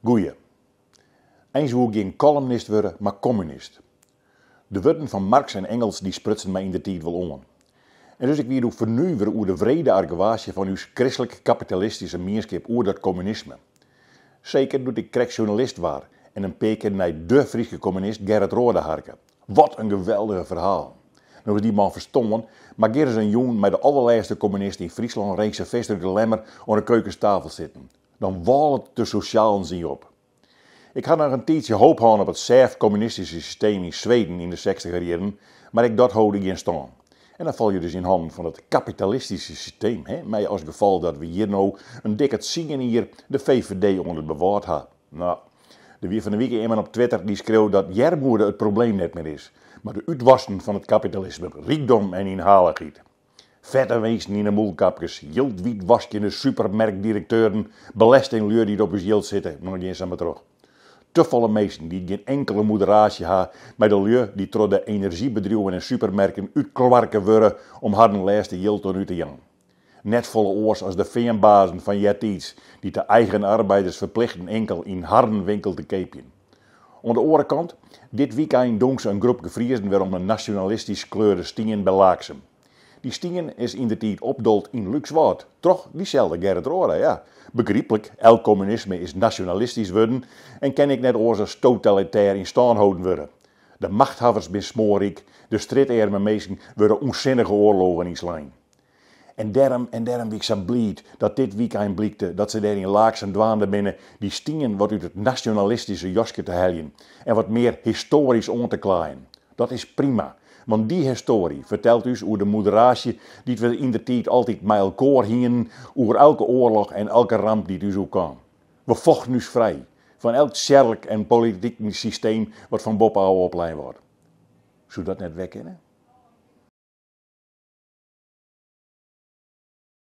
Goeie. Eins woe ik gjin kollumnist wurde, mar kommunist. De wurden fan Marx en Engels dy sprutsen my yndertiid wol oan. En dus ik wie doe fernuvere oer de wrede argewaasje fan ús kristlik-kapitalistyske mienskip oer dat kommunisme. Seker doe't ik krekt sjoernalist waard en in pear kear nei dé Fryske kommunist Gerrit Roorda harke. Wat in geweldige ferhalen! No is dy man ferstoarn, mar gean ris in jûn mei de allerlêste kommunist yn Fryslân Rinse Visser út De Lemmer oan de keukenstafel sitten. Dan wâlet de sosjalens yn je op. Ik ha noch in tiidsje hoop hân op it sêft kommunistyske systeem yn Sweden yn de sechstiger jierren, mar ek dat holde gjin stân. En dan fal je dus yn hannen fan it kapitalistyske systeem, hè, mei as gefolch dat we hjir no in dikke tsien jier de VVD oan it bewâld ha. No, der wie fan 'e wike immen op Twitter dy skreau dat earmoede it probleem net mear is, mar de útwassen fan it kapitalisme, rykdom en ynhalichheid. Fette winsten yn 'e mûlkapkes, jildwytwaskjende supermerkdirekteuren, belestinglju dy't op ús jild sitte, no gean sa mar troch. Te folle minsken dy't gjin inkele moederaasje ha mei de lju dy't troch de enerzjybedriuwen en supermerken útkloarke wurde om harren lêste jild oan út te jaan. Net folle oars as de feanbazen fan eartiids dy't de eigen arbeiders ferplichten inkel yn harren winkel te keapjen. Oan de oare kant, dit wykein dûnse in groepke Friezen wer om in nasjonalistysk kleurde stien by Laaksum. Dy stien is yndertiid opdold yn Lúkswâld, troch dyselde Gerrit Roorda, ja. Begryplik, elk kommunisme is nasjonalistysk wurden en kin ek net oars as totalitêr yn stân holden wurde. De machthawwers bin smoarryk, de strjitearme minsken wurde ûnsinnige oarlogen ynslein. En dêrom, en dêrom wie ik sa bliid dat dit wykein blykte dat se dêr yn Laaksum dwaande binne dy stien wat út it nasjonalistyske jaske te heljen en wat mear histoarysk oan te klaaien. Dat is prima, want dy histoary fertelt ús oer de moederaasje dy't we yndertiid altyd mei elkoar hienen oer elke oarloch en elke ramp dy't ús oerkaam. We fochten ús frij fan elk tsjerklik en polityk systeem wat fan boppe ôf oplein waard. Soe dat net wer kinne?